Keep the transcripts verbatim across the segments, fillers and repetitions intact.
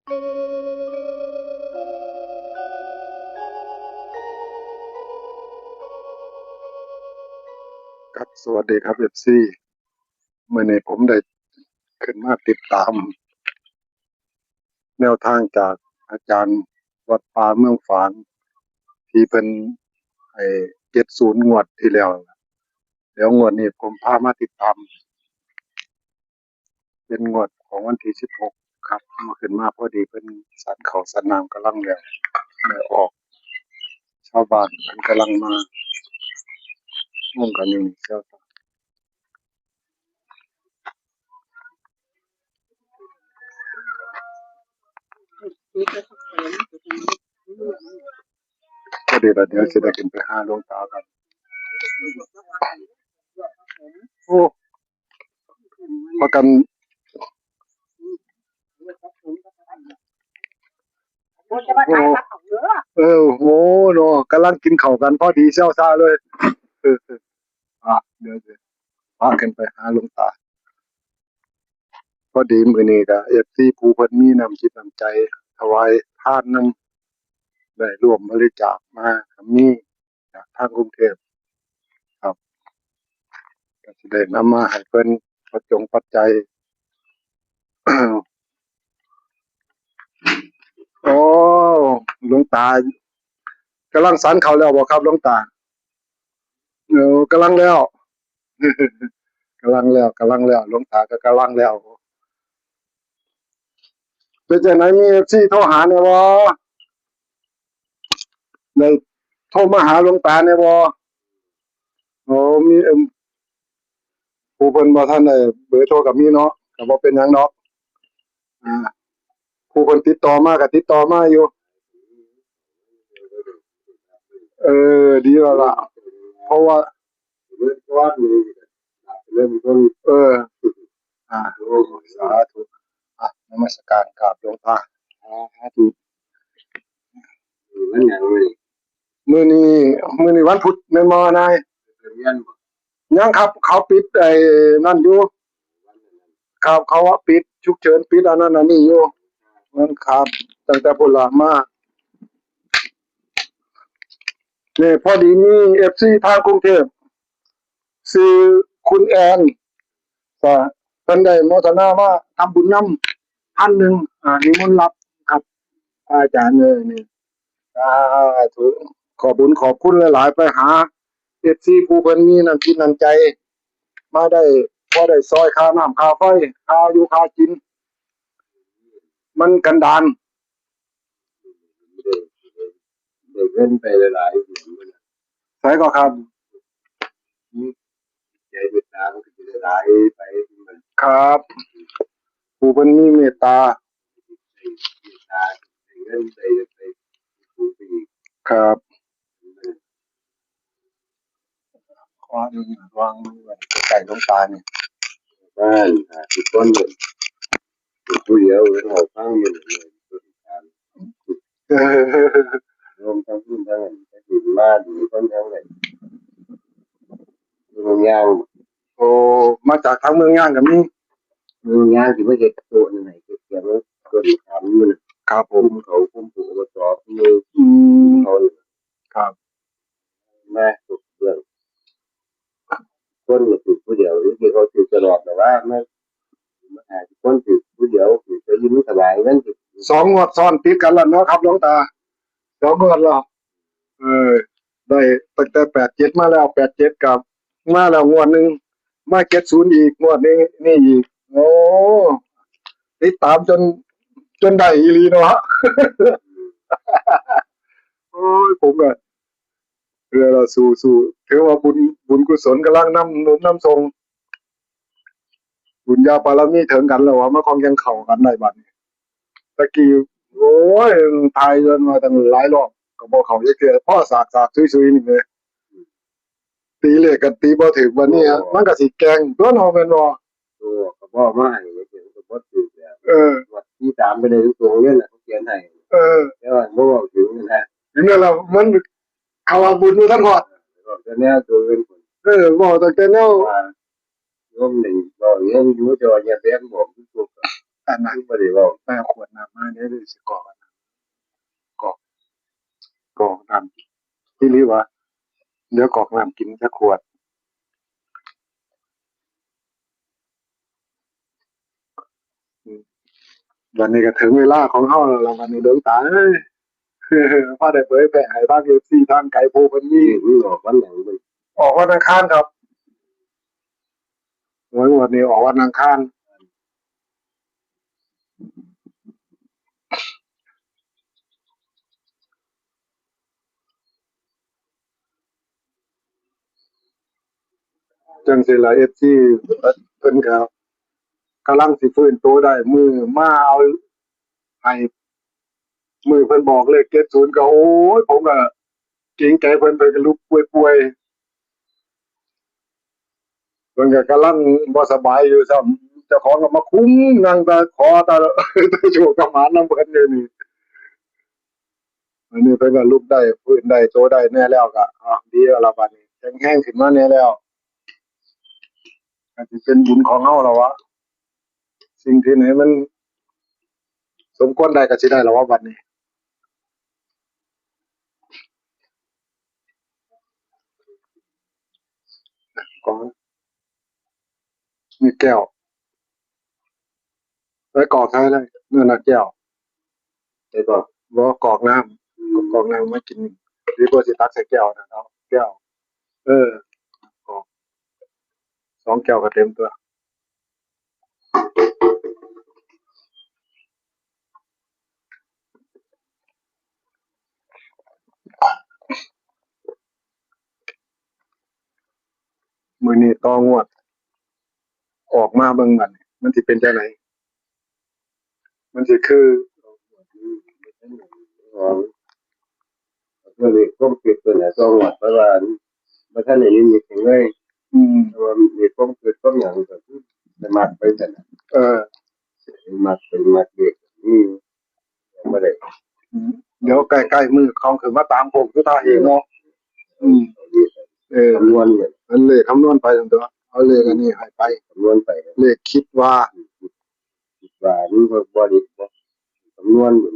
ครับ สวัสดีครับ เอฟซี มื้อนี้ผมได้ขึ้นมาติดตาม แนวทางจากอาจารย์วัดป่าเมืองฝาง ที่เพิ่นให้ เจ็ดศูนย์ งวดที่แล้ว แล้วงวดนี้ผมพามาติดตาม เป็นงวดของวันที่ สิบหก ครับ เมื่อขึ้นมาพอดีเพิ่นสันข้าวสันน้ำกำลังแล้ว แล้วออก ชาวบ้านเพิ่นกำลังมาร่วมกันอยู่นี่เจ้า พอดีละ เดี๋ยวสิได้ขึ้นไปหาหลวงตากัน โอ้ พากัน โอ้ เออ โห เนาะ กำลังกินข้าวกันพอดีเช้าซาเลย เออ เออ อ่ะ เดี๋ยว เดี๋ยว พากันไปหาหลวงตา พอดีมื้อนี้ก็ เอฟซี ผู้เพิ่นมีน้ำจิตน้ำใจ ถวายทานนำ ได้ร่วมบริจาคมาก็มี จากทางกรุงเทพฯ ครับ ก็สิได้นำมาให้เพิ่นปัจจงปัจจัย โอ้ หลวงตากำลังสันข้าวแล้วบ่ครับ หลวงตา? เออ กำลังแล้ว กำลังแล้ว กำลังแล้ว หลวงตาก็กำลังแล้ว เป็นจังได๋ มี เอฟซี โทรหาแหน่บ่? ได้โทรมาหาหลวงตาแหน่บ่? โอ้ มี เอิ่ม ผู้เพิ่นบ่ทันได้เบอร์โทรก็มีเนาะ ก็บ่เป็นหยังดอก อ่า ผู้เพิ่นติดต่อมาก็ติดต่อมาอยู่ เออ ดีแล้วล่ะ เพราะว่า เริ่มต้น เริ่มต้น เออ อ่า สาธุ อ่ะ นมัสการกราบหลวงตา สาธุ วันหยังมื้อนี้? มื้อนี้ มื้อนี้วันพุธแม่นบ่นาย? ไปเรียนบ่? ยังครับ เขาปิดไอ้นั่นอยู่ ครับ เขาว่าปิดฉุกเฉิน ปิดอันนั้นอันนี้อยู่ มันครับ ตั้งแต่พุ้นละมา นี่พอดีมี เอฟซี ทางกรุงเทพฯ ชื่อคุณแอน ก็เพิ่นได้โมทนามาทำบุญนำ พันหนึ่ง อ่า นิมนต์รับครับ อาจารย์เอ้ย นี่ สาธุ ขอบบุญขอบคุณหลายๆ ไปหา เอฟซี ผู้เพิ่นมีน้ำจิตน้ำใจ มาได้ พอได้ซอยค่าน้ำค่าไฟ ค่าอยู่ค่ากิน มันกันดาร ได้เงินไปหลายๆ ใส่ก็ครับ ใจเมตตามันก็สิหลายไป ครับ ผู้เพิ่นมีเมตตา เมตตา ได้เงินไป ไป ไปอีก ครับ ขออนุญาตวางมือไว้ใกล้ๆ หลวงตานี่ บ้าน อ่า ทุกคนเนี่ย อยู่ผู้เดียว เอาฟังอยู่ เออ รวมทั้งบุญทั้งอัน ก็สิมาดีคนทั้งเลย อยู่เมืองยาง โอ้ มาจากทางเมืองยางก็มี เมืองยางสิมาเฮ็ดโต๊ะนี่ให้เฮ็ดเสียง ก็สิถามอยู่น่ะ ครับผม กลุ่มเขา กลุ่มผู้อบต กลุ่ม อืม เขานี่ ครับ มาทุกเรื่อง คนก็ถือผู้เดียว ที่เขาถือตลอด แต่ว่ามัน มันอาจจะคนถือผู้เดียว ถือไปอยู่มันสบาย มันถือ สองงวดซ้อนติดกันแล้วเนาะครับ หลวงตา สองงวดแล้ว เออ ได้ตั้งแต่ แปดเจ็ด มาแล้ว แปดเจ็ด กับ มาแล้วงวดหนึ่ง มา เจ็ดศูนย์ อีก งวดนี้ นี่อีก โอ้ ติดตามจน จนได้อีหลีเนาะ โอ้ย ผมก็ เออ เราสู้ๆ ถือว่าบุญ บุญกุศลกำลังนำหนุนนำส่ง บุญญาบารมีถึงกันแล้วว่ามาคล้องแขนเข้ากันได้บัดนี้ ตะกี้ โอ้ย ทายจนมาตั้งหลายรอบ ก็บ่เข้าจักเทื่อ พอสากๆ ซุยๆ นี่แหม ตีเลขก็ตีบ่ถูก บัดนี้ โอ้ มันก็สิแกล้งตั๊วเนาะ แม่นบ่? โอ้ ก็บอกมาให้ เห็นก็บ่ถูกแล้ว เออ งวดที่สามไปเลย ตรงๆ เลยล่ะ เขาเขียนให้ เออ แต่ว่าบ่เว้าถึงนะ นั่นล่ะ มัน เขาว่าบุญบ่ทันฮอด เว้าแต่แนวตัวอื่น เออ เว้าตั้งแต่แนว ว่าโยมนี่เว้าเรื่องอยู่ แต่ว่าอย่าแบกบอกทุกข์ อันนั้น บ่ได้เว้า ไปเอาขวดน้ำมาเด้อ เดี๋ยวกรอกน้ำกินจักขวด อืม บัดนี้ก็ถึงเวลาของเฮาแล้วล่ะ บัดนี้หลวงตาเอ้ย พาได้เผยแผ่ให้ทาง เอฟซี ทางไกลผู้เพิ่นมี นี่มันออกวันหยังมัน ออกวันอังคารครับ หวยงวดนี้ออกวันอังคาร จั่งซี้ล่ะ เอฟซี เพิ่นก็กำลังสิฟื้นตัวได้ มื้อมาเอาให้ มื้อเพิ่นบอกเลขเจ็ดศูนย์ ก็ โอ้ย ผมก็เกรงใจเพิ่น เพิ่นก็ลุกป่วยๆ เพิ่นก็กำลังบ่สบายอยู่ซ้ำ เจ้าของก็มาคุมนั่งแต่ขอแต่ แต่โชคกับหมานำเพิ่นอยู่นี่ อันนี้เพิ่นก็ลุกได้ ฟื้นได้ โตได้แน่แล้วก็ อ่ะ ดีแล้วล่ะบัดนี้ แข็งแรงขึ้นมาแน่แล้ว ก็สิเป็นบุญของเฮาแล้ววะ สิ่งที่ไหนมันสมควรได้ก็สิได้แล้ววะบัดนี้ ก่อน นี่แก้ว ไว้กรอกใส่เลย นั่นน่ะแก้ว ไว้กรอก บ่กรอกน้ำ อืม กรอกน้ำมากิน หรือบ่สิตักใส่แก้วนะเนาะ แก้ว เออ กรอก สองแก้วก็เต็มตัว มื้อนี้ต่องวด ออกมาเบิ่งบัดนี้ มันสิเป็นจั่งใด มันสิคือ อ๋อ เรื่องนี้ความคิดตัวไหนต่องวด เพราะว่าบ่ทันได้นิมิตหยังเลย อืม แต่ว่ามีความคิดความหยังก็คือได้มักไปซั่นน่ะ เออ มักไป มักเด็ก อืม ยังบ่ได้ อืม เดี๋ยวใกล้ๆมื้อของขึ้นมาตามโค้งสุดท้ายอีกเนาะ อืม เออ คำนวณเนี่ย อันเลขคำนวณไปซั่นตัว เอาเลขอันนี้ให้ไป คำนวณไป เลขคิดว่า คิดว่ามันบ่ บ่ได้ บ่ คำนวณอยู่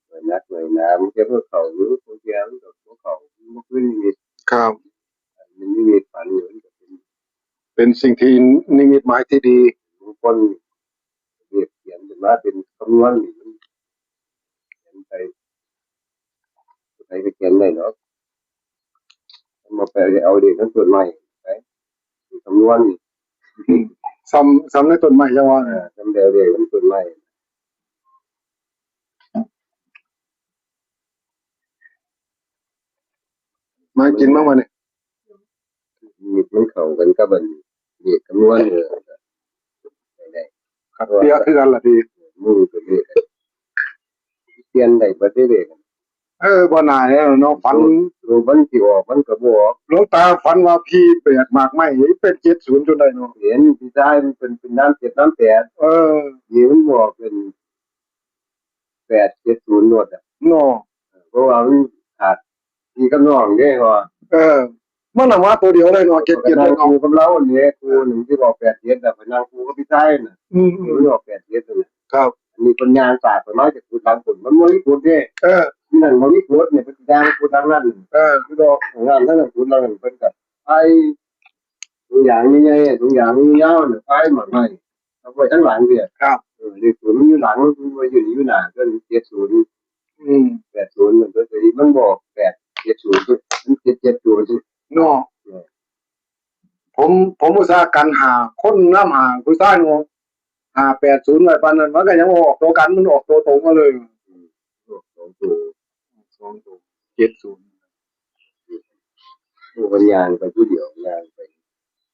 หน่วยหนักหน่วยหนา มันจะบ่เข้าอยู่ บางเทื่อมันก็บ่เข้า มันบ่คือนิมิต ครับ มันนิมิตฝันอยู่ มันก็เป็น เป็นสิ่งที่นิมิตหมายที่ดี บางคนเรียกเขียนขึ้นมาเป็นคำนวณนี่ มันเขียนไป ผู้ใดก็เขียนได้ดอก มันบ่ไปเอาเลขนำต้นไม้ไป คำนวณนี่ อืม ส่ำ ส่ำในต้นไม้จั่งว่า เออ ส่ำแนวเลขนำต้นไม้ มากินบ้างวะเนี่ย มันเข้ากันกับอันเลขคำนวณ เออ ได้ ครับ เปรียบคือกันล่ะพี่ มือก็เลข เปลี่ยนได้เบิดเด้เลข เออ บ่น่าแล้วเนาะ ฝัน ตัวมันสิออกมันก็บ่ออก หลวงตาฝันว่าพี่แบกหมากไม้เป็นเจ็ดศูนย์จนได้เนาะ เห็นพี่ชายมันเป็น เป็นน้ำเจ็ดน้ำแปด เออ นี่มันบอกเป็น แปดเจ็ดศูนย์โลดอะ เนาะ เพราะว่ามันขาดพี่กับน้องเด้ ว่า เออ มันน่ะมาตัวเดียวเลยเนาะ เจ็ดเจ็ดเลยเนาะ นั่งคู่กับเราเนี่ย คู่หนึ่งที่บอกแปดเจ็ดอะ ไปนั่งคู่กับพี่ชายน่ะ อืม อืม มันบอกแปดเจ็ดน่ะ ครับ อันนี้เพิ่นย่างตากไปมาจากกุดหลังกุด มันบ่มีกุดเด้ เออ ที่นั่นบ่มีกุดเนี่ย เพิ่นย่างกุดหลังนั่น เออ คือดอกของงานทั้งนั้นกุดหลังนั้น เพิ่นก็ไปถุงยางใหญ่ๆ ถุงยางยาวๆเนี่ย ไปหมากไม้ เอาไว้ทั้งหลังเนี่ย ครับ เออ เลขศูนย์มันอยู่หลัง มันบ่อยู่ อยู่หน้า ก็เจ็ดศูนย์ อืม แปดศูนย์ มันก็สิ มันบอกแปดเจ็ดศูนย์ มันเจ็ดเจ็ดศูนย์ เนาะ เออ ผม ผมอุตส่าห์กันห้าคนนำห้าผู้ชายเนาะ ห้าแปดศูนย์ ไว้ปานนั้น มันก็ยังออกตัวกัน มันออกตัวตรงมาเลย อืม ออกสองตัว สองตัว เจ็ดศูนย์ ผู้คนย่างไปผู้เดียว ย่างไป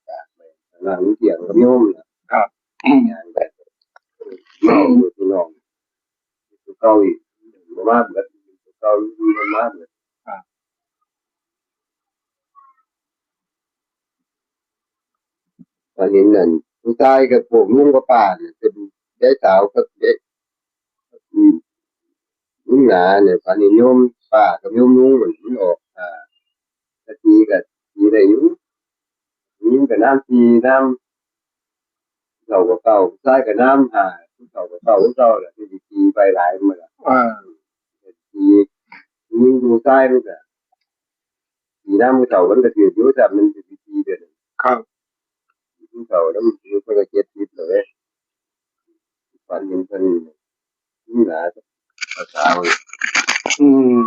จากไป หลังเถียงกับโยมน่ะ ครับ ย่างไป น้องอยู่ที่น้อง ตัวเก่าอีก บ่มาเบิด ตัวเก่าอยู่บ่มาเบิด ครับ ตอนนี้นั่น ผู้ชายกับพวกลุงกับป้าเนี่ย เป็นยายสาวกับยาย อืม ลุงหนาเนี่ย ตอนนี้โยมป้ากับโยมลุงมัน มันออก อ่า ก็ตีก็ตีได้อยู่ ยิงก็น้ำตีน้ำ เฒ่าก็เฒ่า ผู้ชายก็น้ำหา ผู้เฒ่าก็เฒ่า ผู้เฒ่าแหละ ที่ตีไปหลายมื้อละ อ่า ตี ยิงผู้ชายมันก็ ปีหน้ามื้อเฒ่ามันก็ถืกอยู่ แต่มันสิปีเดียว ครับ มื้อเฒ่าแล้วมันถืก เพิ่นก็เจ็ดสิบแล้วเด้ ฝันเห็นเพิ่นนี่หนาภาษาเว้ย อืม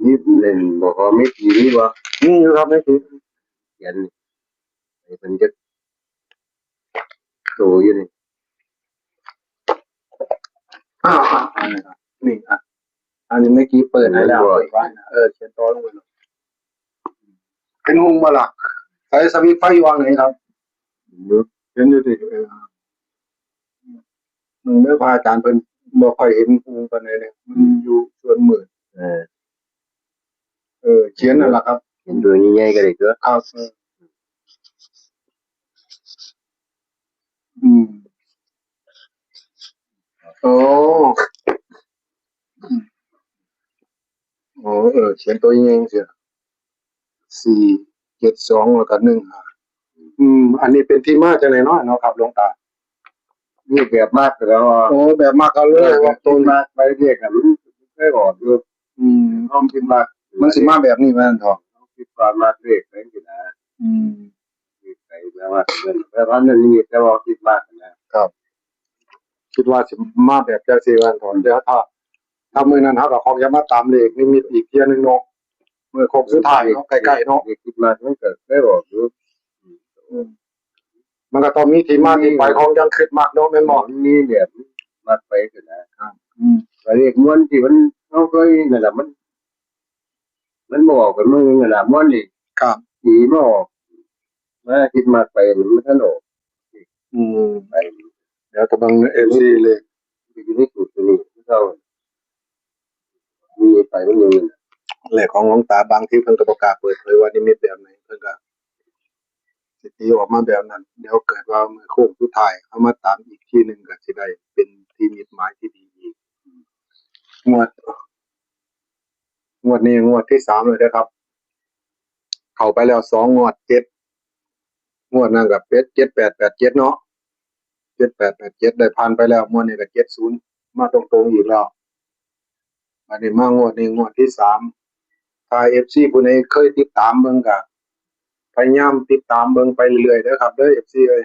มีเล่นบ่ พอมีผีมีบ่ มีอยู่ครับ มีผี เขียนให้เพิ่นจักโตอยู่นี่ อ่า อ่า อ่า นี่ อ่ะ อันนี้เมื่อกี้เปิดให้แล้ว เปิดไว้นะ เออ เขียนต่อลงไปเลย เป็นฮุงบ่ล่ะ ใช้สวิตช์ไฟอยู่วางไหนครับ เห็นอยู่ดิ เออ อืม เด้อ พระอาจารย์เพิ่นบ่ค่อยเห็นฮุงปานใดเลย มันอยู่ส่วนมืด เออ เออ เขียนนั่นล่ะครับ เห็นตัวใหญ่ๆก็ได้ตัว ครับ เออ อืม โอ้ โอ้ เออ เขียนตัวใหญ่จังซี้ สี่เจ็ดสอง แล้วก็ หนึ่งห้า อืม อันนี้เป็นที่มาจังได๋เนาะ เนาะครับ หลวงตา นี่แบบมักแล้ว โอ้ แบบมักเอาเลย ว่าตัวมักไปเรียกกัน มันเคยออกอยู่ อืม ความคิดมัก มันสิมาแบบนี้แม่นบ่ ความคิดว่ามักเลขไปจังซี้นะ อืม ไปแล้วว่าเงิน แต่ว่านั่นนี่ แต่ว่าคิดมักนะ ครับ คิดว่าสิมาแบบจังซี่ว่าซั่น เดี๋ยวถ้า ถ้ามื้อนั้นเฮาก็คงจะมาตามเลขนิมิตอีกเทื่อนึงเนาะ มื้อโค้งสุดท้ายเนาะ ใกล้ๆเนาะ คิดมักมันก็เคยออกอยู่ อืม มันก็ต้องมีที่มาที่ไปของจังคิดมักเนาะ แม่นบ่ มันมีแบบมักไปจังซี้นะ ครับ อืม แต่เลขม่วนที่มัน เฮาเคยนั่นล่ะ มัน มันบ่ออกกันมื้อนึงนั่นล่ะ ม่วนนี่ ครับ ผีมาออก มาคิดมักไป มันบ่ทันออก อืม ไป เดี๋ยวก็เบิ่ง เอฟซี เลข อยู่ในสูตรตัวนี้คือเก่า มีไปมันอยู่นั่นน่ะ เลขของหลวงตาบางทีเพิ่นก็บ่กล้าเปิดเผยว่านิมิตแบบไหน เพิ่นก็สิตีออกมาแบบนั้น เดี๋ยวเกิดว่ามื้อโค้งสุดท้ายเฮามาตามอีกทีหนึ่งก็สิได้เป็นที่นิมิตหมายที่ดีอีก งวด งวดนี้งวดที่สามแล้วเด้อครับ เข้าไปแล้วสองงวด เจ็ด งวดนั้นก็เป็น เจ็ดแปดแปดเจ็ด เนาะ เจ็ดแปดแปดเจ็ด ได้ผ่านไปแล้ว งวดนี้ก็ เจ็ดศูนย์ มาตรงๆอีกแล้ว อันนี้มางวดนี้งวดที่สาม ถ้า เอฟซี ผู้ใดเคยติดตามเบิ่งก็พยายามติดตามเบิ่งไปเรื่อยๆเด้อครับเด้อ เอฟซี เอ้ย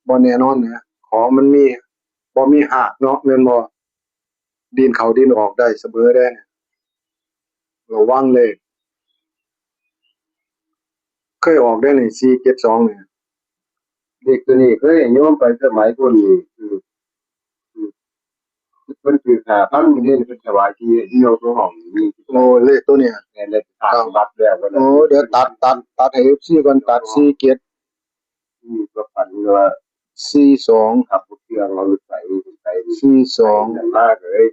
บ่แน่นอนนะ ของมันมี บ่มีฮากเนาะ แม่นบ่ ดินเข้าดินออกได้เสมอเด้ ระวังเลย เคยออกได้นี่ สี่เจ็ดสอง นี่ เลขตัวนี้เคยให้โยมไปสมัยก่อนนี่ คือ คือ เพิ่นถืกห้าพัน นี่เพิ่นถวายที่ ที่โยมของห้องนี่ โอ้ เลขตัวเนี้ย แม่นเลย ครับ บัตรแล้ว โอ้ เดี๋ยวตัด ตัด ตัดให้ เอฟซี ก่อน ตัด สี่เจ็ด อืม ก็ฝันว่า สี่สอง ขับรถเครื่องเอารถไฟไป สี่สอง นั่นมากเลย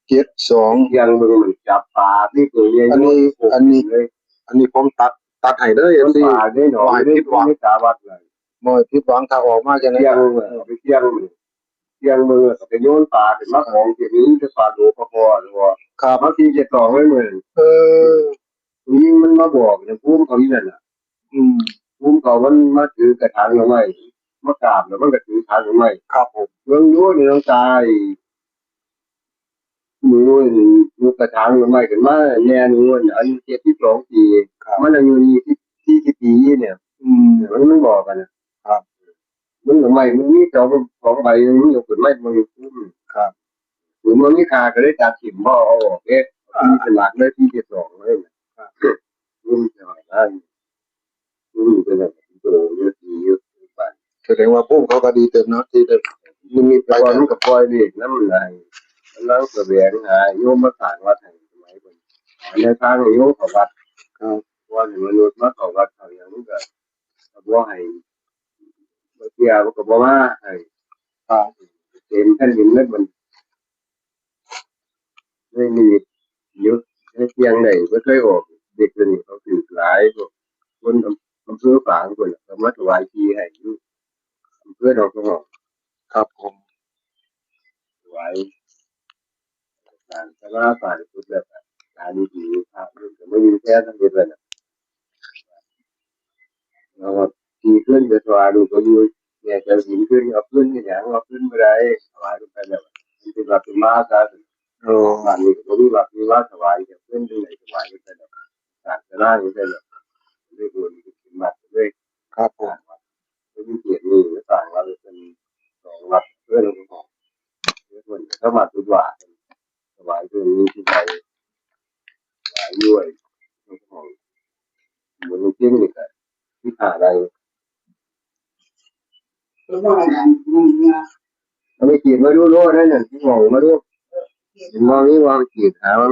เจ็ดสอง เที่ยงมึงมันจับปลาที่ตัวใหญ่ อันนี้ โอ้โห อันนี้ เลย อันนี้ผมตัด ตัดให้เด้อ เอฟซี มันปลาได้หน่อย บ่ให้ผิดหวัง ไม่สาวัดเลย บ่ให้ผิดหวัง ถ้าออกมาจังได๋ เที่ยงมึงอะ ไปเที่ยงมึง เที่ยงมึงอะ ไปโยนปลาขึ้นมาของที่นี่ จะปลาโดปลาคอหรือว่า ครับ มาสี่เจ็ดสองเลยมึง เออ ผู้หญิงมันมาบอกเนี่ย ภูมิเขาอยู่นั่นน่ะ อืม ภูมิเขามันมาถือกระถางหน่อไม้ มากราบแล้วมันก็ถือกระถางหน่อไม้ ครับผม เบิ่งอยู่นี่น้องตาย หนูนี่ยกกระถางหน่อไม้ขึ้นมา แม่หนูน่ะอายุเจ็ดสิบสองปี ครับ มันอายุยี่สิบ สี่สิบปีเนี่ย อืม มัน มันบอกกันน่ะ ครับ มันหน่อไม้มันมีสอง สองใบ มันยกขึ้นมา มัน ครับ หรือมันมีค่าก็เลยตัดถิ่ม บ่เอาออกเด้ อ่า มีเป็นหลักเลย สี่เจ็ดสองเลย ครับ อืม อืม เป็นแบบโตอยู่ ดีอยู่ บ้าน แสดงว่าภูมิเขาก็ดีเติบเนาะ ที่ได้นิมิตไป แต่ก่อนมันก็ปล่อยเลขนำหลาย กำลังแสวงหาโยมมาสร้างวัดให้สมัยก่อน หาแนวทางให้โยมเข้าวัด ครับ ก่อนให้มนุษย์มาเข้าวัดเข้าหยัง มันก็ ก็บ่ให้ บ่เชื่อ มันก็บ่มาให้ ครับ เต็มแผ่นดินเลยมัน ไม่มี อยู่ในเชียงใดบ่เคยออก เด็กเดี๋ยวนี้เขาถืกหลาย พวกคนอำ อำเภอฝางพุ่นน่ะ เขามาถวายที่ให้อยู่อำเภอหนองสงหอง ครับผม ถวาย สร้างศาลาสร้างพุทธแล้วก็ สถานีดี พระนี่ก็ไม่มีแท้ทั้งหมดเลยน่ะ แล้วก็ มีขึ้นก็ถวายหลวงปู่อยู่ เนี่ยจะสินขึ้นเอาขึ้นอีหยังเอาขึ้นบ่ได้ ถวายลงไปแล้ว มันเป็นวัดเป็นวาซะ โอ้ บ้านนี้ก็บ่มีวัดมีวาถวาย จะขึ้นจั่งใดถวายลงไปแล้ว ศาสนาอยู่ได้แล้ว ได้บุญขึ้นวัดเลย ครับผม บ่มีเกียรตินี่สร้างวัดเป็นสองวัดเพื่อนของเพื่อนก็มาทุกวัด ถวายเพิ่นมีสิบใบ ถวายด้วย ของบุญจริงนี่ก็สิบห้าใบ เอาไปขีดมาดูโลดนั่นน่ะ ที่ห้องมาดู เห็นบ่มีบ่ขีดหามัน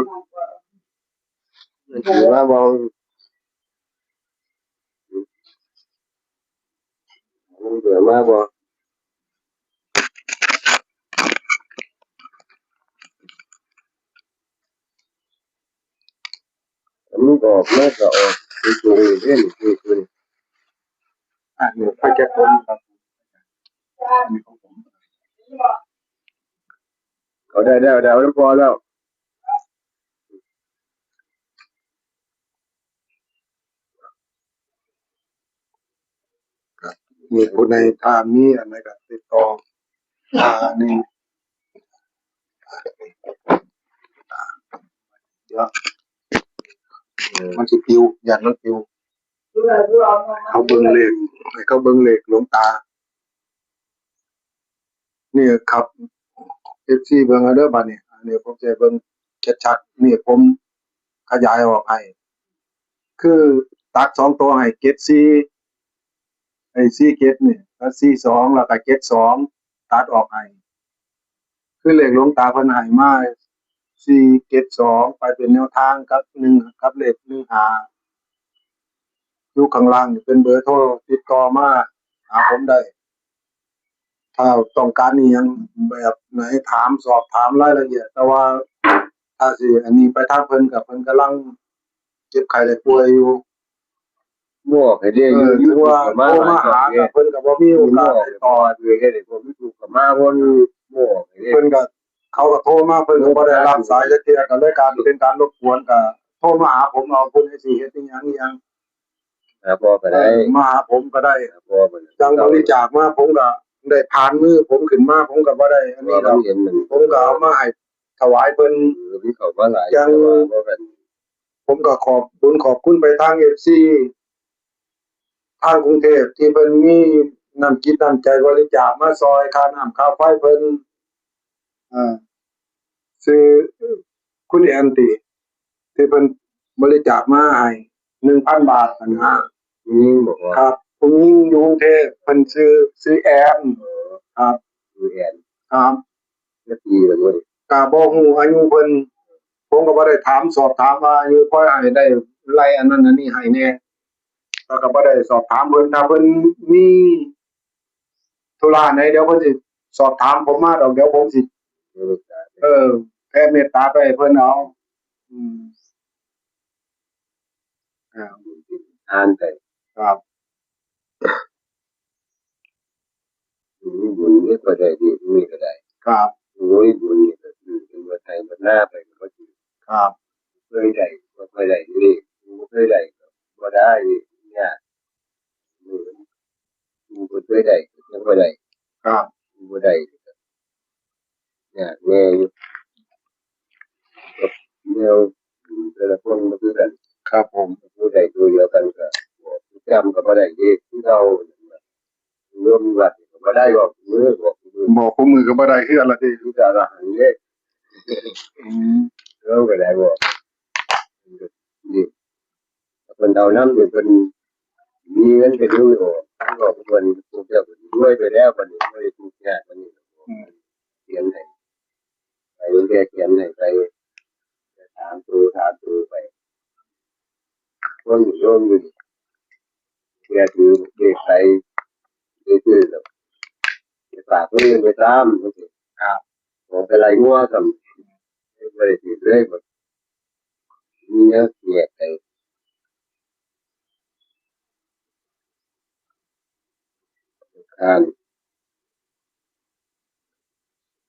ขีดมาบ่ มันเหลือมาบ่ มันออกมาก็ออกตรงๆนี่เด้นี่คือ อ่ะ หนูไปเก็บผมครับ เอาได้แล้ว ได้แล้ว พอแล้ว ครับ มีผู้ใดถ้ามีอันใดก็ติดต่อ อ่า นี่ เดี๋ยว เออ มันสิปิว ย่านมันปิว เขาเบิ่งเลข ให้เขาเบิ่งเลขหลวงตา นี่ครับ เอฟซี เบิ่งเอาเด้อบัดนี้ อันนี้ผมจะเบิ่งชัดๆ นี่ผมขยายออกให้ คือตัดสองตัวให้ เจ็ดสี่ ไอ้ สี่เจ็ด นี่ แล้ว สี่สอง แล้วก็ เจ็ดสอง ตัดออกให้ คือเลขหลวงตาเพิ่นให้มา สี่เจ็ดสอง ไปเป็นแนวทางกับ หนึ่ง กับเลข หนึ่งห้า อยู่ข้างล่างนี่เป็นเบอร์โทรติดต่อมาหาผมได้ ถ้าต้องการอีหยังแบบไหนถามสอบถามรายละเอียด แต่ว่าถ้าสิอันนี้ไปทางเพิ่นก็ เพิ่นกำลังเจ็บไข้ได้ป่วยอยู่ บอกให้เด้ เออ อยู่ ถือว่า YouTube ก็มา โทรมาหา หลายช่องเด้ ก็เพิ่นก็บ่มีโอกาสติดต่อ บอกให้เด้ พวก YouTube ก็มาวน บอกให้เด้ เพิ่นก็ เขาก็โทรมา เพิ่นก็บ่ได้รับสายจักเทื่อ ก็เลยการเป็นการรบกวน ก็โทรมาหาผมเอา เพิ่นให้สิเฮ็ดอีหยังอีหยัง หาพ่อก็ได้ เออ มาหาผมก็ได้ หาพ่อมัน จั่งบริจาคมา ผมก็ได้ผ่านมือผมขึ้นมา ผมก็บ่ได้อันนี้ดอก เพราะว่ามันเห็นมัน ผมก็เอามาให้ถวายเพิ่น เออ มันเข้ามาหลาย จั่ง แต่ว่าบ่เป็น ผมก็ขอบบุญขอบคุณไปทาง เอฟซี ทางกรุงเทพที่เพิ่นมีน้ำจิตน้ำใจบริจาคมาซอยค่าน้ำค่าไฟเพิ่น อ่า ชื่อคุณแอนติ ที่เพิ่นบริจาคมาให้ หนึ่งพันบาทหั่นนะ ผู้หญิงบอกว่า ครับ ผู้หญิงอยู่กรุงเทพฯ เพิ่นชื่อ ชื่อแอน อ๋อ ครับ ชื่อแอน ครับ จักปีแล้วเว้ย ก็บ่ฮู้อายุเพิ่น ผมก็บ่ได้ถามสอบถามว่าอายุ พอให้ได้ไล่อันนั้นอันนี้ให้แหน่ แล้วก็บ่ได้สอบถามเพิ่น ถ้าเพิ่นมีธุระไหน เดี๋ยวเพิ่นสิสอบถามผมมาดอก เดี๋ยวผมสิ เออ เออ แผ่เมตตาไปให้เพิ่นเอา อืม อ่า อ่านไป ครับ มีบุญนี่ก็ได้ดี มีก็ได้ ครับ โอ้ย บุญนี่ก็คือเป็นว่าไทยมันหน้าไปมันก็ดี ครับ เคยได้ก็เคยได้นี่ บ่เคยได้ก็บ่ได้นี่ เนี่ย อืม กูก็เคยได้ก็ยังบ่ได้ ครับ กูบ่ได้ก็ยากแน่อยู่ กับแนวอยู่แต่ละคนบ่คือกัน ครับผม ผู้ใดตัวเดียวกันก็บอกจำก็บ่ได้เด้ คือเก่า รวมวัดก็บ่ได้ บอกมือ บอกมือ บอกคู่มือก็บ่ได้คือกันละติ คือกันละหันเด้ อืม เออ ก็ได้บอก นี่ เพิ่นเอานำนี่ เพิ่นมีเงินไปดูอยู่ บอกเพิ่น พวกเจ้าก็รวยไปแล้ว บัดนี้บ่ได้ทุกข์ยาก บัดนี้ อืม เขียนให้ ไปเรียกเขียนให้ไป ถามตูถามตูไป คนอยู่โยมอยู่ เรียกอยู่ เรียกไป เรียกชื่อแล้ว ไปฝากเพิ่นไปตาม ครับ บอกไปไล่งัวซ้ำ บ่ได้ถือเลย บัดนี้เนี่ย เรียกไป ครับ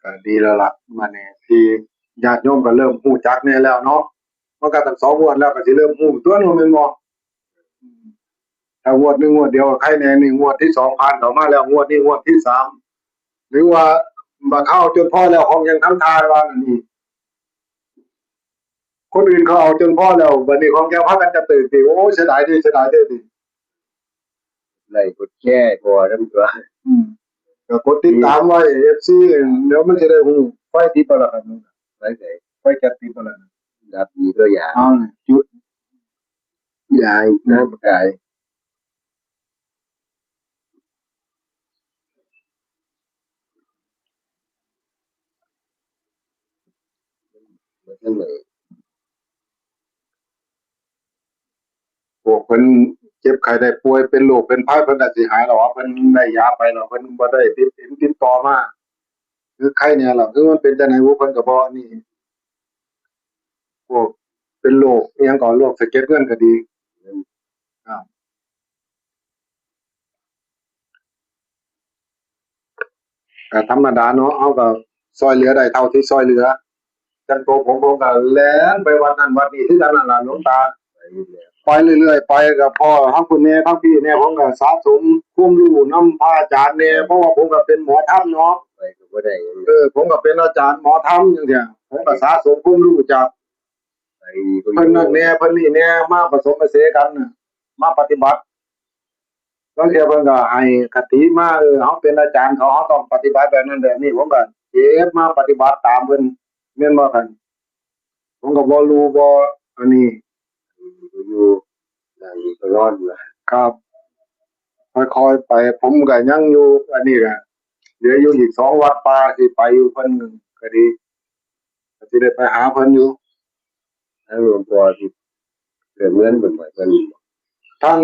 ก็ดีแล้วล่ะ บัดนี้ที่ญาติโยมก็เริ่มรู้จักแน่แล้วเนาะ มันก็ตั้งสองงวดแล้ว ก็สิเริ่มรู้ตั๊วเนาะ แม่นบ่ อืม ถ้างวดหนึ่งงวดเดียวก็ใครแน่ นี่งวดที่สองผ่านเข้ามาแล้ว งวดนี้งวดที่สาม หรือว่าบักเขาเอาจนพอแล้ว ของยังทำทายว่าอันนี้ คนอื่นเขาเอาจนพอแล้ว บัดนี้ของแกพากันจะตื่นติ โอ้ย เสียดายเด้อ เสียดายเด้อติ ไลค์กดแชร์พอทำตัว อืม ก็กดติดตามไว้ เอฟซี เดี๋ยวมันจะได้ฮู้ ไฟติดบ่ล่ะครับ ไฟใส ไฟจัดติดบ่ล่ะ ดับดีตัวอย่าง เอาเลย จุด ยายน้ำกาย พวกเพิ่นเจ็บไข้ได้ป่วย เป็นโรคเป็นภัย เพิ่นก็สิหายแล้ว เพิ่นได้ยาไปแล้ว เพิ่นบ่ได้ติด ติดต่อมา คือไข้เนี่ยล่ะ คือมันเป็นจังได๋บุ เพิ่นก็บ่นี่ พวกเป็นโรคอิหยังก็ โรคสะเก็ดเงินก็ดี ครับ ก็ธรรมดาเนาะ เฮาก็ซ่อยเหลือได้เท่าที่ซ่อยเหลือ จั่งตัวผม ผมก็แล่นไปวัดนั่นวัดนี้คือกันนั่นล่ะหลวงตา ไปเรื่อยๆ ไปก็พ้อทางพุ้นแหน่ ทางพี้แหน่ ผมก็สะสมความรู้นำพระอาจารย์แหน่ เพราะว่าผมก็เป็นหมอธรรมเนาะ ไปก็บ่ได้หยัง เออ ผมก็เป็นอาจารย์หมอธรรมจั่งซี้ ผมก็สะสมความรู้จาก ไปก็อยู่ เพิ่นนั่นแหน่ เพิ่นนี่แหน่ มาผสมผสานกันน่ะ มาปฏิบัติ บางเทื่อเพิ่นก็ให้คติมา เออ เฮาเป็นอาจารย์เขา เฮาต้องปฏิบัติแบบนั้นแบบนี้ ผมก็เก็บมาปฏิบัติตามเพิ่น แม่นบ่ครับ ผมก็บ่รู้บ่อันนี้ อยู่นั่งอยู่ตลอดล่ะ ครับ ค่อยๆ ไป ผมก็ยังอยู่ อันนี้ก็เหลืออยู่อีกสองวัดป่าที่ไปอยู่ เพิ่นก็ดี ก็สิได้ไปหาเพิ่นอยู่ ทางหลวงพ่อที่เติมเงินเพิ่นให้เพิ่น ทาง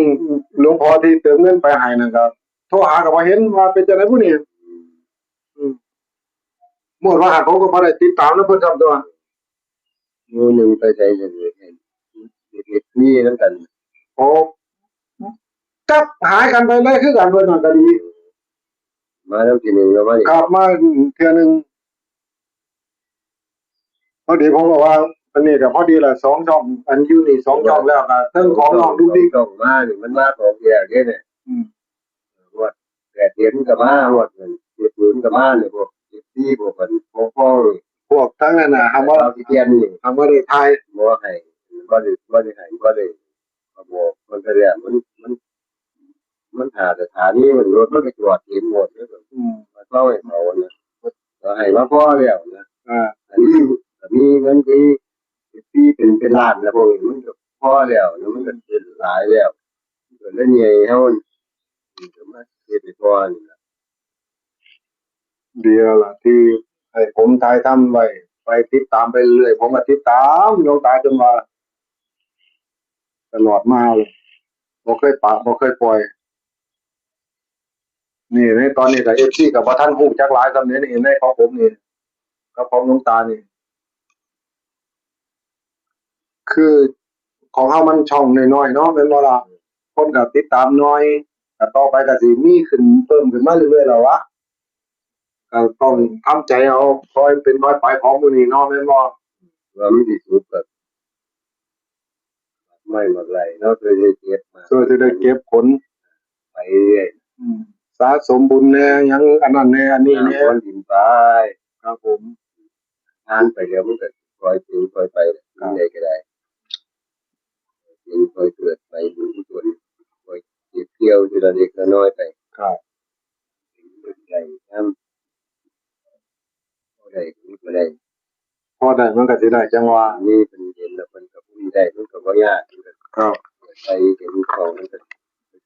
หลวงพ่อที่เติมเงินไปให้นั่นก็โทรหาก็บ่เห็นว่าเป็นจังได๋บุนี่ อืม อืม มื้อว่าผมก็บ่ได้ติดตามนำเพิ่นซ้ำตัว หมู่หนึ่งไปไสจั่งซี้ เฮ็ด เฮ็ด เฮ็ดมีนำกัน โอ้ จักหายกันไปเลยคือกัน เพิ่นนั่นก็ดี มานำทีหนึ่งแล้วมานี่ ครับ มาเทื่อหนึ่ง พอดีผมก็ว่า อันนี้ก็พอดีละ สองช่อง อันอยู่นี่สองช่องแล้วก็เทิงของน้องดุ๊กดิ๊ก สองช่องมานี่ มันมาสองเทื่อเด้เนี่ย อืม งวดแปดเจ็ดมันก็มา งวดเจ็ดศูนย์ก็มาเนี่ย พวกเจ็ดสี่ พวกกัน พวกพ้องนี่ พวกทั้งนั้นน่ะ คำว่า เอาที่เทียนนี่ คำว่าได้ทาย บ่ให้ บ่ได้ บ่ได้ให้ บ่ได้ ก็บอกมันไปแล้ว มัน มัน มันหาสถานี มันรถมันก็จอดเต็มหมดเลย อืม มันเฝ้าให้เขานะ ก็ให้มาพอแล้วนะ อ่า อันนี้ อันนี้เงินที่ ที่เป็น เป็นล้านนะ พวกนี้มันก็พอแล้วนะ มันก็เป็นหลายแล้ว มันก็เลยใหญ่เฮา มันก็มาเฮ็ดให้พอนี่ล่ะ ดีแล้วล่ะ ที่ให้ผมถ่ายทำไว้ ไปติดตามไปเรื่อย ผมก็ติดตามหลวงตาจนว่า ตลอดมาเลย บ่เคยปะ บ่เคยปล่อย นี่ ในตอนนี้ก็ เอฟซี ก็บ่ทันฮู้จักหลายส่ำนี้ นี่ ในของผมนี่ กับของหลวงตานี่ คือของเฮามันช่องน้อยๆ เนาะ แม่นบ่ล่ะ คนก็ติดตามน้อย ก็ต่อไปก็สิมีขึ้น เพิ่มขึ้นมาเรื่อยๆ แล้ววะ ก็ต้องทำใจเอา ค่อยเป็นค่อยไปของมื้อนี้เนาะ แม่นบ่ ว่ามันสิสุดก็ ไม่หมดไรเนาะ เคยได้เก็บมา เคยได้เก็บขน ไปเรื่อย อืม สะสมบุญแหน่ หยังอันนั้นแหน่ อันนี้แหน่ น้ำฝนดินไป ครับผม ผ่านไปแล้วมันก็ค่อยเป็นค่อยไป ครับ ยังไงก็ได้ เป็นค่อยเกิดไป บุญกุศลค่อยเก็บเกี่ยวทีละเล็กละน้อยไป ครับ ได้ทำ บ่ได้ก็บ่ได้ พอได้มันก็สิได้จังหวะ นี่เพิ่นเห็นแล้วเพิ่นก็บ่ได้ มันก็บ่ยาก ครับ ไปเห็นของมันก็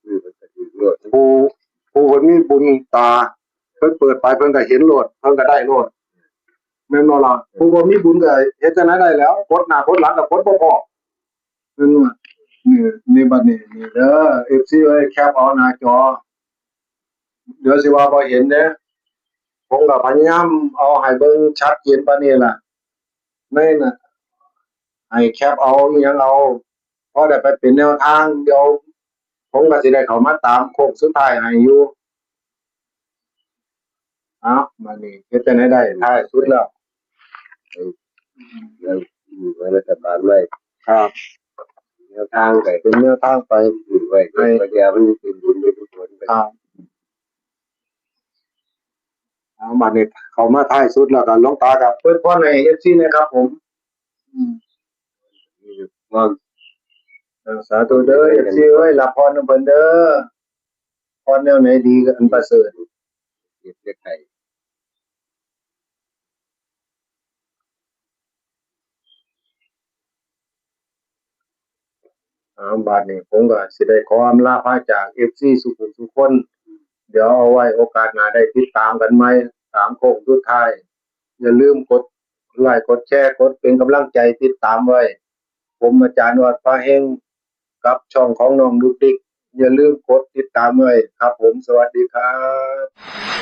ซื้อ มันก็ถือโลด ผู้ ผู้เพิ่นมีบุญตา เพิ่นเปิดไปเพิ่นก็เห็นโลด เพิ่นก็ได้โลด แม่นบ่ล่ะ ผู้บ่มีบุญก็เฮ็ดจั่งใดได้แล้ว กดหน้ากดหลังก็กดบ่พ้อ เพิ่นว่า นี่ นี่บัดนี้ นี่เด้อ เอฟซี เอ้ย แคปเอาหน้าจอ เดี๋ยวสิว่าบ่เห็นเด้ ผมก็พยายามเอาให้เบิ่งชัดเจนปานนี้ล่ะ ในน่ะ ให้แคปเอาอิหยังเอา พอได้ไปเป็นแนวทาง เดี๋ยวผมก็สิได้เข้ามาตามโค้งสุดท้ายให้อยู่ เอ้า บัดนี้เฮ็ดจั่งใดได้ ท้ายสุดแล้ว เออ แล้ว อืม ไว้รัฐบาลไว้ ครับ แนวทางไป เป็นแนวทางไป ถือไว้ ให้ ก็อย่ามันเป็นบุญเป็นกุศลไป ครับ เอา บัดนี้เข้ามาท้ายสุดแล้วก็ หลวงตาก็อวยพรให้ เอฟซี นะครับผม อืม ว่า สาธุเด้อ เอฟซี เอ้ย รับพรนำเพิ่นเด้อ พรแนวไหนดีก็อันประเสริฐ เจ็บเจ็บไข้ เอา บัดนี้ผมก็สิได้ขออำลาพาจาก เอฟซี สุขุมสุคน เดี๋ยวเอาไว้โอกาสหน้าได้ติดตามกันใหม่ ตามโค้งสุดท้าย อย่าลืมกดไลค์ กดแชร์ กดเป็นกำลังใจติดตามไว้ ผมอาจารย์ออดพาเฮง กับช่องของน้องดุกดิก อย่าลืมกดติดตามไว้ครับผม สวัสดีครับ